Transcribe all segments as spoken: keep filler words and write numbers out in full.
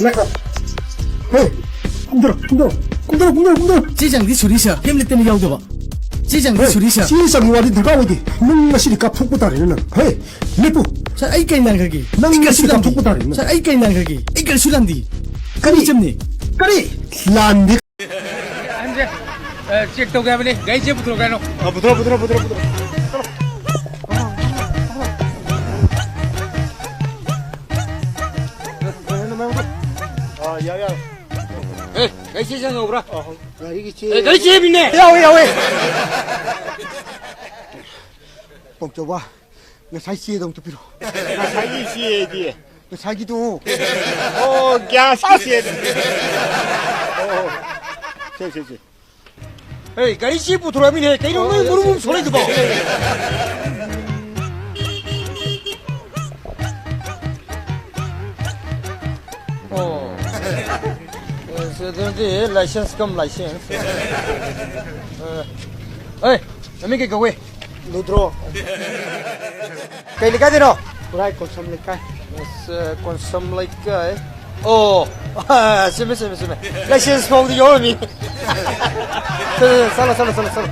ꯉꯥꯏꯈꯣ꯫ ꯍꯦ, ꯀꯨꯝꯊꯔꯣ, ꯀꯨꯝꯊꯔꯣ, ꯀꯨꯝꯊꯔꯣ, ꯀꯨꯝꯊꯔꯣ, ꯀꯨꯝꯊꯔꯣ꯫ ꯆꯦ ꯆꯥꯡꯗꯤ ꯁꯨꯔꯤ, ꯁꯥꯔ꯫ ꯍꯦꯝꯂꯦꯠꯇꯅ ꯌꯥꯎꯗꯕ꯫ ꯆꯦ ꯆꯥꯡꯗꯤ ꯍꯦ, ꯁꯨꯔꯤ, ꯁꯥꯔ꯫ ꯆꯦ ꯆꯥꯡꯒꯤ ꯋꯥꯗꯤ ꯗꯔꯀꯥꯔ ꯑꯣꯏꯗꯦ꯫ ꯅꯪ ꯉꯁꯤꯗꯤ ꯀꯥꯞꯊꯣꯛꯄ ꯇꯥꯔꯦꯅꯦ ꯅꯪ꯫ ꯍꯦ, ꯂꯦꯞꯄꯨ꯫ ꯁꯥꯔ, ꯑꯩ ꯀꯩ ꯂꯥꯟꯈ꯭ꯔꯒꯦ? ꯅꯪ ꯑꯩ ꯉꯁꯤꯗꯤ ꯀꯔꯤꯁꯨ ꯂꯥꯟꯗꯦ꯫ ꯀꯥꯞꯊꯣꯛꯄ ꯇꯥꯔꯦꯅꯦ ꯅꯪ꯫ ꯁꯥꯔ, ꯑꯩ ꯀꯔꯤ ꯂꯥꯟꯈ꯭ꯔꯒꯦ? ꯑꯩ ꯀꯔꯤꯁꯨ ꯂꯥꯟꯗꯦ꯫ ꯀꯔꯤ? ꯑꯩ ꯆꯨꯝꯅꯤ꯫ ꯀꯔꯤ? ꯂꯥꯟꯗꯦ꯫ ꯑꯍꯟꯁꯦ, ꯑ, ꯆꯦꯛ ꯇꯧꯒꯦ ꯍꯥꯏꯕꯅꯤ꯫ ꯒꯥꯔꯤ ꯆꯦ ꯄꯨꯊꯣꯔꯛꯑꯣ ꯍꯥꯏꯅꯣ? ꯑ, ꯄꯨꯊꯣꯔꯛꯑꯣ, ꯄꯨꯊꯣꯔꯛꯑꯣ, ꯄꯨꯊꯣꯔꯛꯑꯣ, ꯄꯨꯊꯣꯔꯛꯑꯣ꯫ ꯑ, ꯌꯥꯔꯦ, ꯌꯥꯔꯦ꯫ ꯑꯦ, ꯒꯥꯔꯤ ꯆꯦ ꯆꯪꯍꯧꯕ꯭ꯔꯥ? ꯑ, ꯒꯥꯔꯤꯒꯤ ꯆꯦ꯫ ꯑꯦ, ꯒꯥꯔꯤ ꯆꯦ ꯃꯤꯅꯦ꯫ ꯌꯥꯎꯋꯦ, ꯌꯥꯎꯋꯦ꯫ ꯄꯥꯎꯆꯧꯕ, ꯉꯁꯥꯏ ꯆꯦꯗꯣ ꯑꯝꯇ ꯄꯤꯔꯛꯑꯣ꯫ ꯉꯁꯥꯏꯒꯤ ꯆꯦꯗꯤ? ꯉꯁꯥꯏꯒꯤꯗꯣ꯫ ꯑꯣ, ꯒ꯭ꯌꯥꯁꯀꯤ ꯆꯦꯗꯤ꯫ ꯑꯣ, ꯁꯦ, ꯁꯦ, ꯁꯦ꯫ ꯑꯦ, ꯒꯥꯔꯤ ꯆꯦ ꯄꯨꯊꯣꯔꯛꯑꯃꯤꯅꯦ꯫ ꯀꯩꯅꯣ ꯅꯣꯏ ꯃꯔꯨꯝ ꯃꯔꯨꯝ ꯁꯣꯜꯂꯛꯏꯗꯨꯕꯣ? ꯑꯣ꯫ ꯑꯦ, ꯁꯦ, ꯑꯗꯨꯗꯤ license cum license꯫ ꯑꯦ, ꯑꯦ, ꯅꯃꯤꯡ ꯀꯩ ꯀꯧꯏ? ꯂꯨꯗ꯭ꯔꯣ꯫ ꯀꯩ ꯂꯩꯀꯥꯏꯗꯩꯅꯣ? ꯈꯨꯔꯥꯏ ꯀꯣꯟꯁꯝ ꯂꯩꯀꯥꯏ꯫ ꯑꯁ, ꯀꯣꯟꯁꯝ ꯂꯩꯀꯥꯏ꯫ ꯑꯣ, ꯆꯨꯝꯃꯦ, ꯆꯨꯝꯃꯦ, ꯆꯨꯝꯃꯦ꯫ License ꯐꯥꯎꯗꯤ ꯌꯥꯎꯔꯝꯃꯤ꯫ ꯆꯠꯂꯣ, ꯆꯠꯂꯣ, ꯆꯠꯂꯣ, ꯆꯠꯂꯣ꯫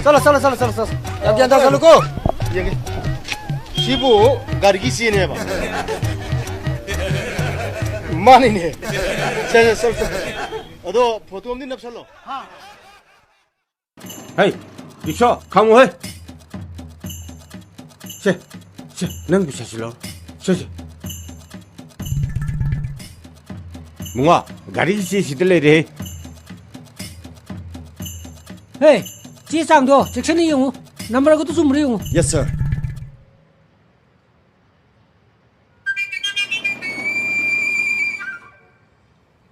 ꯆꯠꯂꯣ, ꯆꯠꯂꯣ, ꯆꯠꯂꯣ, ꯆꯠꯂꯣ, ꯆꯠꯂꯣ꯫ ꯌꯥꯝ ꯒ꯭ꯌꯥꯟ ꯇꯥ ꯆꯠꯂꯨꯀꯣ꯫ ꯌꯦꯡꯒꯦ꯫ ꯁꯤꯕꯨ ꯒꯥꯔꯤꯒꯤ ꯆꯦꯅꯦꯕ꯫ ꯃꯥꯅꯤꯅꯦ꯫ ꯁꯦ, ꯁꯦ, ꯆꯠꯂꯣ, ꯆꯠꯂꯣ꯫ ꯑꯗꯣ ꯐꯣꯇꯣ ꯑꯃꯗꯤ ꯅꯞꯁꯜꯂꯣ꯫ ꯍꯩ, ꯔꯤꯛꯁꯣ, ꯈꯥꯝꯃꯨ ꯍꯩ꯫ ꯁꯦ, ꯁꯦ, ꯅꯪ ꯄꯩꯁꯥꯁꯤ ꯂꯧꯔꯣ꯫ ꯁꯦ, ꯁꯦ꯫ ꯏꯕꯨꯡꯉꯣ, ꯒꯥꯔꯤꯒꯤ ꯆꯦ ꯁꯤꯗ ꯂꯩꯔꯦ꯫ ꯍꯦ, ꯆꯦ ꯆꯥꯡꯗꯣ ꯆꯦꯛꯁꯤꯟꯅ ꯌꯦꯡꯉꯨ꯫ ꯅꯝꯕꯔꯒꯗꯣ ꯆꯨꯝꯕ꯭ꯔꯥ ꯌꯦꯡꯉꯨ꯫ Yes, sir꯫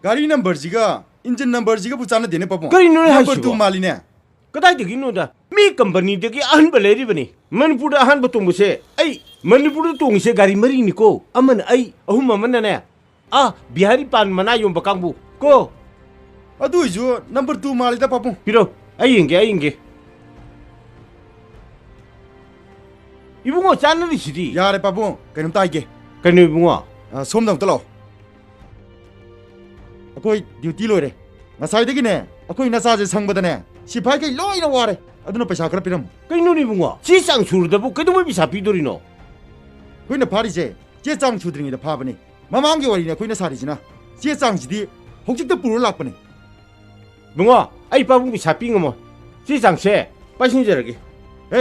ꯒꯥꯔꯤ ꯅꯝꯕꯔꯁꯤꯒ ꯏꯟꯖꯤꯟ ꯅꯝꯕꯔꯁꯤꯒꯕꯨ ꯆꯥꯟꯅꯗꯦꯅꯦ, ꯄꯥꯕꯨꯡ꯫ ꯀꯔꯤꯅꯣꯅꯦ ꯅꯝꯕꯔ ꯍꯥꯏꯁꯤꯕꯣ? ꯇꯨ ꯃꯥꯜꯂꯤꯅꯦ꯫ ꯀꯗꯥꯏꯗꯒꯤꯅꯣꯗ? ꯃꯤ ꯀꯝꯄꯅꯤꯗꯒꯤ ꯑꯍꯟꯕ ꯂꯩꯔꯤꯕꯅꯤ꯫ ꯃꯅꯤꯄꯨꯔꯗ ꯑꯍꯥꯟꯕ ꯇꯣꯡꯕꯁꯦ ꯑꯩ꯫ ꯃꯅꯤꯄꯨꯔꯗ ꯇꯣꯡꯉꯤꯁꯦ ꯒꯥꯔꯤ ꯃꯔꯤꯅꯤꯀꯣ꯫ ꯑꯃꯅ ꯑꯩ, ꯑꯍꯨꯝ ꯑꯃꯅꯅꯦ, ꯑꯥ, ꯕꯤꯍꯥꯔꯤ ꯄꯥꯟ ꯃꯅꯥ ꯌꯣꯟꯕ ꯀꯥꯡꯕꯨ ꯀꯣ꯫ ꯑꯗꯨ ꯑꯣꯏꯁꯨ ꯅꯝꯕꯔ ꯇꯨ ꯃꯥꯜꯂꯤꯗ, ꯄꯥꯕꯨꯡ꯫ ꯄꯤꯔꯣ, ꯑꯩ ꯌꯦꯡꯒꯦ, ꯑꯩ ꯌꯦꯡꯒꯦ꯫ ꯏꯕꯨꯡꯉꯣ, ꯆꯥꯟꯅꯔꯤꯁꯤꯗꯤ꯫ ꯌꯥꯔꯦ, ꯄꯥꯕꯨꯡ, ꯀꯩꯅꯣꯝꯇ ꯍꯥꯏꯒꯦ꯫ ꯀꯩꯅꯣ, ꯏꯕꯨꯡꯉꯣ? ꯑ, ꯁꯣꯝꯗ ꯑꯝꯇ ꯂꯥꯛꯑꯣ꯫ ꯑꯩꯈꯣꯏ ꯗ꯭ꯌꯨꯇꯤ ꯂꯣꯏꯔꯦ꯫ ꯉꯁꯥꯏꯗꯒꯤꯅꯦ, ꯑꯩꯈꯣꯏ ꯅꯆꯥꯁꯦ ꯁꯪꯕꯗꯅꯦ, ꯁꯤꯐꯥꯏꯈꯩ ꯂꯣꯏꯅ ꯋꯥꯔꯦ꯫ ꯑꯗꯨꯅ ꯄꯩꯁꯥ ꯈꯔ ꯄꯤꯔꯝꯃꯨ꯫ ꯀꯩꯅꯣꯅꯦ ꯏꯕꯨꯡꯉꯣ? ꯆꯦ ꯆꯥꯡ ꯁꯨꯔꯗꯕꯨ ꯀꯩꯗꯧꯕꯩ ꯄꯩꯁꯥ ꯄꯤꯗꯣꯔꯤꯅꯣ? ꯑꯩꯈꯣꯏꯅ ꯐꯥꯔꯤꯁꯦ ꯆꯦ ꯆꯥꯡ ꯁꯨꯗ꯭ꯔꯤꯉꯩꯗ ꯐꯥꯕꯅꯤ꯫ ꯃꯃꯥꯡꯒꯤ ꯋꯥꯔꯤꯅꯤ ꯑꯩꯈꯣꯏꯅ ꯁꯥꯔꯤꯁꯤꯅ꯫ ꯆꯦ ꯆꯥꯡꯁꯤꯗꯤ ꯍꯧꯖꯤꯛꯇ ꯄꯨꯔ ꯂꯥꯛꯄꯅꯤ꯫ ꯏꯕꯨꯡꯉꯣ, ꯑꯩ ꯄꯥꯕꯨꯡ ꯄꯩꯁꯥ ꯄꯤ ꯉꯝꯃꯣꯏ꯫ ꯆꯦ ꯆꯥꯡꯁꯦ ꯄꯥꯏꯁꯤꯟꯖꯔꯒꯦ꯫ ꯍꯦ,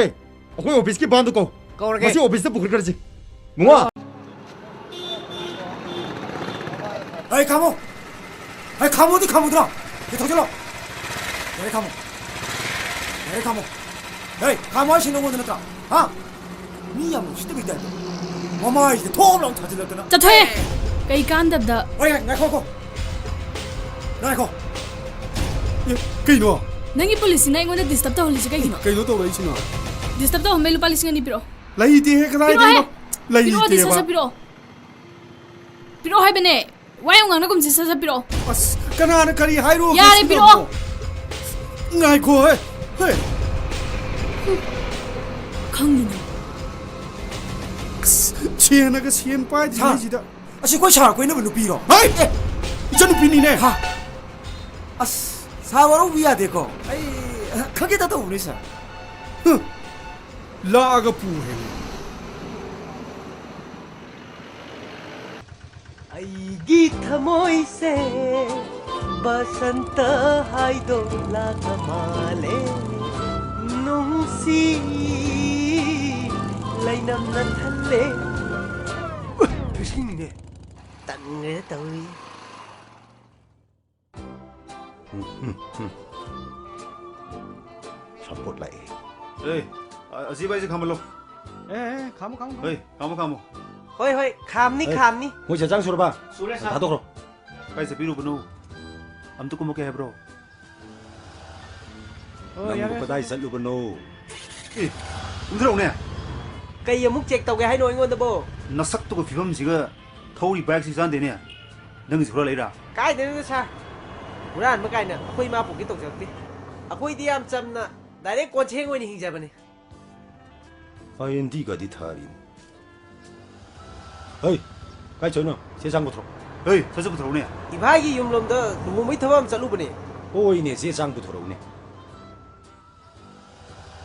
ꯑꯩꯈꯣꯏ ꯑꯣꯐꯤꯁꯀꯤ ꯚꯥꯟꯗꯣ ꯀꯧ꯫ ꯀꯧꯔꯒꯦ꯫ ꯃꯁꯤ ꯑꯣꯐꯤꯁꯇ ꯄꯨꯈꯠꯈ꯭ꯔꯁꯤ꯫ ꯏꯕꯨꯡꯉꯣ꯫ ꯍꯩ, ꯈꯥꯝꯃꯣ! ꯍꯩ, ꯈꯥꯝꯃꯣꯗꯤ ꯈꯥꯝꯃꯨꯗ꯭ꯔꯣ? ꯁꯤ ꯊꯧꯖꯤꯜꯂꯣ꯫ ꯌꯥꯔꯦ, ꯈꯥꯝꯃꯣ꯫ ꯌꯥꯔꯦ, ꯈꯥꯝꯃꯣ꯫ ꯍꯩ, ꯈꯥꯝꯃꯣ ꯍꯥꯏꯁꯤ ꯅꯉꯣꯟꯗ ꯅꯠꯇ꯭ꯔꯥ? ꯍꯥ? ꯃꯤ ꯌꯥꯝꯅ ꯎꯁꯤꯠꯇꯕꯒꯤ ꯇꯥꯏꯞꯇ꯫ ꯃꯃꯥꯏꯁꯤꯗ ꯊꯣꯝ ꯂꯥꯎ ꯊꯥꯖꯤꯜꯂꯛꯇꯅ꯫ ꯆꯠꯊꯣꯛꯑꯦ! ꯀꯩ ꯀꯥꯟꯗꯕꯗ꯫ ꯍꯣꯏ, ꯉꯥꯏꯈꯣ, ꯉꯥꯏꯈꯣ꯫ ꯉꯥꯏꯈꯣ꯫ ꯑꯦ, ꯀꯩꯅꯣ? ꯅꯪꯒꯤ ꯄꯨꯂꯤꯁꯁꯤꯅ ꯑꯩꯉꯣꯟꯗ ꯗꯤꯁꯇꯔꯕ ꯇꯧꯍꯜꯂꯤꯁꯦ ꯀꯩꯒꯤꯅꯣ? ꯀꯩꯅꯣ ꯇꯧꯔꯛꯏꯁꯤꯅ? ꯗꯤꯁꯇꯔꯕ ꯇꯧꯍꯟꯕꯩ ꯂꯨꯄꯥ ꯂꯤꯁꯤꯡ ꯑꯅꯤ ꯄꯤꯔꯛꯑꯣ꯫ ꯂꯩꯇꯦꯍꯦ, ꯀꯗꯥꯏꯗꯩꯅꯣ? ꯄꯤꯔꯛꯑꯣꯍꯦ! ꯄꯤꯔꯛꯑꯣ, ꯑꯗꯨꯗꯤ ꯂꯩꯇꯦꯕ꯫ ꯁꯠ ꯁꯠ ꯄꯤꯔꯛꯑꯣ꯫ ꯄꯤꯔꯛꯑꯣ ꯍꯥꯏꯕꯅꯦ꯫ ꯋꯥ ꯌꯥꯝ ꯉꯥꯡꯅꯒꯨꯝꯁꯦ, ꯁꯠ ꯁꯠ ꯄꯤꯔꯛꯑꯣ꯫ ꯑꯁ, ꯀꯅꯥꯅ ꯀꯔꯤ ꯍꯥꯏꯔꯨꯒꯦ ꯌꯥꯔꯦ, ꯁꯤꯗꯕꯣ? ꯄꯤꯔꯛꯑꯣ꯫ ꯉꯥꯏꯈꯣ, ꯍꯦ, ꯍꯦ꯫ ꯈꯪꯉꯤꯅꯦ꯫ ꯑꯁ, ꯁꯦꯟꯅꯒ ꯁꯦꯟ ꯄꯥꯏꯗ꯭ꯔꯤꯉꯩꯁꯤꯗ꯫ ꯁꯥꯔ, ꯑꯁꯤ ꯑꯩꯈꯣꯏ ꯁꯥꯔ ꯀꯣꯏꯅꯕ ꯅꯨꯄꯤꯔꯣ? ꯍꯩ! ꯑꯦ! ꯏꯆꯟꯅꯨꯄꯤꯅꯤꯅꯦ꯫ ꯍꯥ? ꯑꯁ, ꯁꯥꯔ ꯋꯥꯔꯧꯕꯤ ꯌꯥꯗꯦꯀꯣ꯫ ꯑꯩ ꯈꯪꯒꯦ ꯇꯧꯕꯅꯤ, ꯁꯥꯔ꯫ ꯍꯨꯝ꯫ ꯂꯥꯛꯑꯒ ꯄꯨ ꯍꯦꯟꯅ꯫ ꯑꯩꯒꯤ ꯊꯃꯣꯏꯁꯦ ꯕꯁꯟꯇ ꯍꯥꯏꯗꯣ ꯂꯥꯛꯑ ꯃꯥꯜꯂꯦ꯫ ꯅꯨꯡꯁꯤ ꯂꯩꯅꯝꯅ ꯊꯜꯂꯦ꯫ ꯎ, ꯐꯤꯁꯤꯡꯅꯤꯅꯦ꯫ ꯇꯟꯈ꯭ꯔꯦ ꯇꯧꯔꯤ꯫ ꯁꯞꯄꯣꯔꯠ ꯂꯥꯛꯑꯦ꯫ ꯑꯦ, ꯑ-, ꯑꯁꯤ ꯚꯥꯏꯁꯦ ꯈꯥꯝꯍꯜꯂꯣ꯫ ꯑꯦ, ꯑꯦ, ꯈꯥꯝꯃꯨ, ꯈꯥꯝꯃꯨ, ꯈꯥꯝꯃꯨ꯫ ꯑꯦ, ꯈꯥꯝꯃꯨ, ꯈꯥꯝꯃꯨ꯫ ꯍꯣꯏ, ꯍꯣꯏ, ꯈꯥꯝꯅꯤ, ꯑꯦ, ꯈꯥꯝꯅꯤ꯫ ꯃꯣꯏ ꯆꯦ ꯆꯥꯡ ꯁꯨꯔꯕ? ꯁꯨꯔꯦ, ꯁꯥꯔ꯫ ꯊꯥꯗꯣꯛꯈ꯭ꯔꯣ꯫ ꯀꯥꯏ ꯆꯠꯄꯤꯔꯨꯕꯅꯣ? ꯑꯝꯇ ꯀꯨꯝꯃꯛꯀꯦ ꯍꯥꯏꯕ꯭ꯔꯣ? ꯑꯣ, ꯅꯪꯕꯨ ꯌꯥꯔꯦ, ꯀꯗꯥꯏ ꯁꯥꯔ꯫ ꯆꯠꯂꯨꯕꯅꯣ? ꯑꯦ, ꯀꯨꯝꯊꯔꯛꯎꯅꯦ꯫ ꯀꯩ ꯑꯃꯨꯛ ꯆꯦꯛ ꯇꯧꯒꯦ ꯍꯥꯏꯅꯣ ꯑꯩꯉꯣꯟꯗꯕꯣ? ꯅꯁꯛꯇꯨꯒ ꯐꯤꯕꯝꯁꯤꯒ ꯊꯧꯔꯤ ꯕꯥꯏꯛꯁꯤ ꯆꯥꯟꯗꯦꯅꯦ꯫ ꯅꯪꯒꯤꯁꯨ ꯍꯨꯔꯥꯜꯂꯛꯏꯔꯥ? ꯀꯥꯏꯗꯩꯅꯣꯗ ꯁꯥꯔ? ꯍꯨꯔꯥꯟꯕ ꯀꯥꯏꯅ ꯑꯩꯈꯣꯏ ꯏꯃꯥ ꯄꯣꯛꯀꯦ ꯇꯧꯖꯔꯛꯇꯦ꯫ ꯑꯩꯈꯣꯏꯗꯤ ꯌꯥꯝ ꯆꯝꯅ ꯗꯥꯏꯔꯦꯛ ꯀꯣꯟꯁꯦꯡ ꯑꯣꯏꯅ ꯍꯤꯡꯖꯕꯅꯤ꯫ ꯑꯥꯏ ꯑꯦꯟ ꯗꯤꯒꯗꯤ ꯊꯥꯔꯤꯅꯤ꯫ ꯍꯩ, ꯀꯥꯏ ꯆꯠꯂꯤꯅꯣ? ꯆꯦ ꯆꯥꯡ ꯄꯨꯊꯣꯔꯛꯑꯣ꯫ ꯍꯩ, ꯁꯠ ꯁꯠ ꯄꯨꯊꯣꯔꯛꯎꯅꯦ꯫ ꯏꯚꯥꯏꯒꯤ ꯌꯨꯝꯂꯣꯝꯗ ꯂꯨꯍꯣꯡꯕꯩ ꯊꯕꯛ ꯑꯃ ꯆꯠꯂꯨꯕꯅꯦ꯫ ꯍꯣꯏꯅꯦ, ꯆꯦ ꯆꯥꯡ ꯄꯨꯊꯣꯔꯛꯎꯅꯦ꯫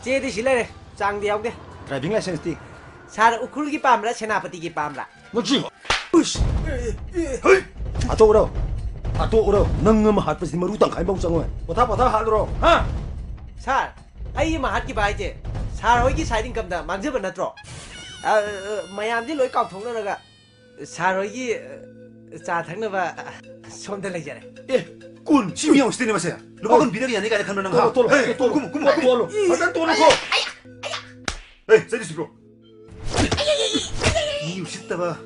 ꯆꯦꯗꯤ ꯁꯤ ꯂꯩꯔꯦ, ꯆꯥꯡꯗꯤ ꯌꯥꯎꯗꯦ꯫ Driving license T? ꯁꯥꯔ, ꯎꯈ꯭ꯔꯨꯜꯒꯤ ꯄꯥꯝꯕ꯭ꯔꯥ, ꯁꯦꯅꯥꯄꯇꯤꯒꯤ ꯄꯥꯝꯕ꯭ꯔꯥ? ꯃꯁꯤ! ꯎꯁ! ꯍꯩ! ꯍꯥꯠꯇꯣꯛꯎꯔꯣ! ꯍꯥꯠꯇꯣꯛꯎꯔꯣ! ꯅꯪ ꯑꯃ ꯍꯥꯠꯄꯁꯤꯗꯤ ꯃꯔꯨ ꯇꯪꯈꯥꯏ ꯐꯥꯎ ꯆꯪꯉꯣꯏ꯫ ꯄꯣꯊꯥ, ꯄꯣꯊꯥ ꯍꯥꯠꯂꯨꯔꯣ! ꯍꯥ? ꯁꯥꯔ, ꯑꯩ ꯑꯃ ꯍꯥꯠꯈꯤꯕ ꯍꯥꯏꯁꯦ ꯁꯥꯔ ꯍꯣꯏꯒꯤ side income ꯗ ꯃꯥꯡꯖꯕ ꯅꯠꯇ꯭ꯔꯣ? ꯑ, ꯑ, ꯃꯌꯥꯝꯁꯤ ꯂꯣꯏ ꯀꯥꯎꯊꯣꯛꯅꯔꯒ ꯁꯥꯔ ꯍꯣꯏꯒꯤ, ꯑ, ꯆꯥ ꯊꯛꯅꯕ, ꯑ, ꯁꯣꯝꯗ ꯂꯩꯖꯔꯦ꯫ ꯑꯦ, ꯀꯨꯟ? ꯁꯤ ꯃꯤ ꯌꯥꯝ ꯎꯁꯤꯠꯇꯦꯅꯦ ꯃꯁꯦ꯫ ꯂꯨꯄꯥ ꯀꯨꯟ ꯄꯤꯔꯒ ꯌꯥꯅꯤ ꯀꯥꯏꯅ ꯈꯟꯕ꯭ꯔꯥ ꯅꯪ, ꯍꯥ? ꯇꯣꯜꯂꯣ, ꯇꯣꯜꯂꯣ, ꯍꯦ, ꯇꯣꯜꯂꯣ, ꯀꯨꯝꯃꯨ, ꯀꯨꯝꯃꯨ, ꯀꯨꯝꯃꯨ꯫ ꯇꯣꯜꯂꯣ꯫ ꯐꯖꯅ ꯇꯣꯜꯂꯣꯀꯣ꯫ ꯍꯦ, ꯆꯠꯂꯨꯁꯤꯕ꯭ꯔꯣ? ꯃꯤ ꯎꯁꯤꯠꯇꯕ꯫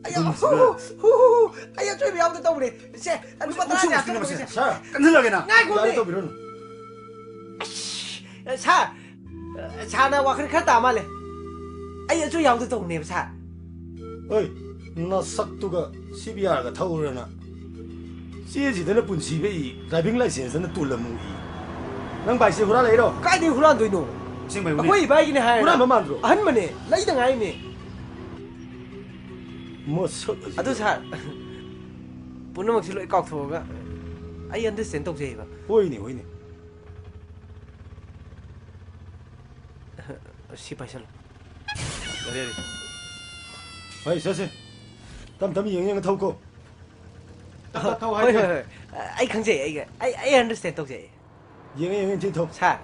ꯑꯌꯥ, ꯑꯗꯨꯝ ꯍꯨ, ꯍꯨ, ꯍꯨ, ꯍꯨ, ꯍꯨ꯫ ꯑꯩ ꯑꯆꯣꯏꯕ ꯌꯥꯎꯗ ꯇꯧꯕꯅꯦ꯫ ꯁꯦ, ꯂꯨꯄꯥ ꯇꯔꯥ ꯎꯁꯤꯠ ꯌꯥꯝ ꯎꯁꯤꯠꯇꯦꯅꯦ ꯃꯁꯦ꯫ ꯇꯧꯕꯅꯦ꯫ ꯁꯥꯔ, ꯀꯟꯁꯤꯜꯂꯒꯦ ꯅꯪ꯫ ꯉꯥꯏꯈꯣꯃꯤ꯫ ꯌꯥꯔꯦ, ꯇꯧꯕꯤꯔꯨꯅꯨ꯫ ꯑꯁ, ꯁꯥꯔ, ꯁꯥꯔꯅ ꯋꯥꯈꯜ ꯈꯔ ꯇꯥ ꯃꯥꯜꯂꯦ꯫ ꯑꯩ ꯑꯆꯣꯏ ꯌꯥꯎꯗ ꯇꯧꯕꯅꯦꯕ, ꯁꯥꯔ꯫ ꯍꯣꯏ, ꯅꯁꯛꯇꯨꯒ C B ꯑꯥꯔꯒ ꯊꯧꯔꯅ꯫ ꯆꯦꯁꯤꯗꯅ ꯄꯨꯟꯁꯤꯕ E, driving license ꯇꯅ ꯇꯣꯜꯂꯝꯃꯨ ꯏ꯫ ꯅꯪ bike ꯁꯦ ꯍꯨꯔꯥꯜꯂꯛꯏꯔꯣ? ꯀꯥꯏꯗꯩ ꯍꯨꯔꯥꯟꯗꯣꯏꯅꯣ? ꯑꯁꯦꯡꯕꯩ ꯍꯨꯔꯥꯟ-, ꯑꯩꯈꯣꯏ ꯏꯕꯥꯏꯒꯤꯅꯦ ꯍꯥꯏꯔꯒ꯫ ꯍꯨꯔꯥꯟꯕ ꯃꯥꯟꯗ꯭ꯔꯣ? ꯑꯍꯟꯕꯅꯦ, ꯂꯩꯗ ꯉꯥꯏꯔꯤꯅꯦ꯫ ꯃꯁꯛ ꯑꯁꯤꯒ꯫ ꯑꯗꯨ ꯁꯥꯔ, ꯄꯨꯝꯅꯃꯛꯁꯤ ꯂꯣꯏ ꯀꯥꯎꯊꯣꯛꯑꯒ ꯑꯩ understand ꯇꯧꯖꯩꯑꯕ꯫ ꯍꯣꯏꯅꯦ, ꯍꯣꯏꯅꯦ꯫ ꯁꯤ ꯄꯥꯏꯁꯜꯂꯨ꯫ ꯌꯥꯔꯦ, ꯌꯥꯔꯦ꯫ ꯍꯣꯏ, ꯆꯠꯁꯦ꯫ ꯇꯞ ꯇꯞ ꯌꯦꯡ ꯌꯦꯡꯉ ꯊꯧꯀꯣ꯫ ꯇꯞ ꯇꯞ ꯊꯧ ꯍꯣꯏ, ꯍꯥꯏꯒꯦ꯫ ꯍꯣꯏ, ꯍꯣꯏ꯫ ꯑꯩ ꯈꯪꯖꯩ, ꯑꯩ, ꯑꯩ, ꯑꯩ understand ꯇꯧꯖꯩ꯫ ꯌꯦꯡꯉꯦ, ꯌꯦꯡꯉꯦ, ꯊꯤ ꯊꯧ꯫ ꯁꯥꯔ,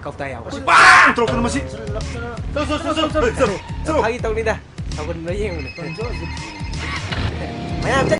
ꯀꯧꯇꯥ ꯌꯥꯎꯕ꯫ ꯃꯁꯤ ꯄꯥꯡ ꯇꯧꯔꯛꯀꯅꯨ ꯃꯁꯤ꯫ ꯆꯠꯂꯣ, ꯆꯠꯂꯣ, ꯆꯠꯂꯣ, ꯆꯠꯂꯣ, ꯆꯠꯂꯣ꯫ ꯐꯥꯒꯤ ꯇꯧꯅꯤꯗ꯫ ꯁꯥꯎꯒꯟꯕ ꯌꯦꯡꯕꯅꯦ꯫ ꯃꯌꯥꯝ ꯆꯠ-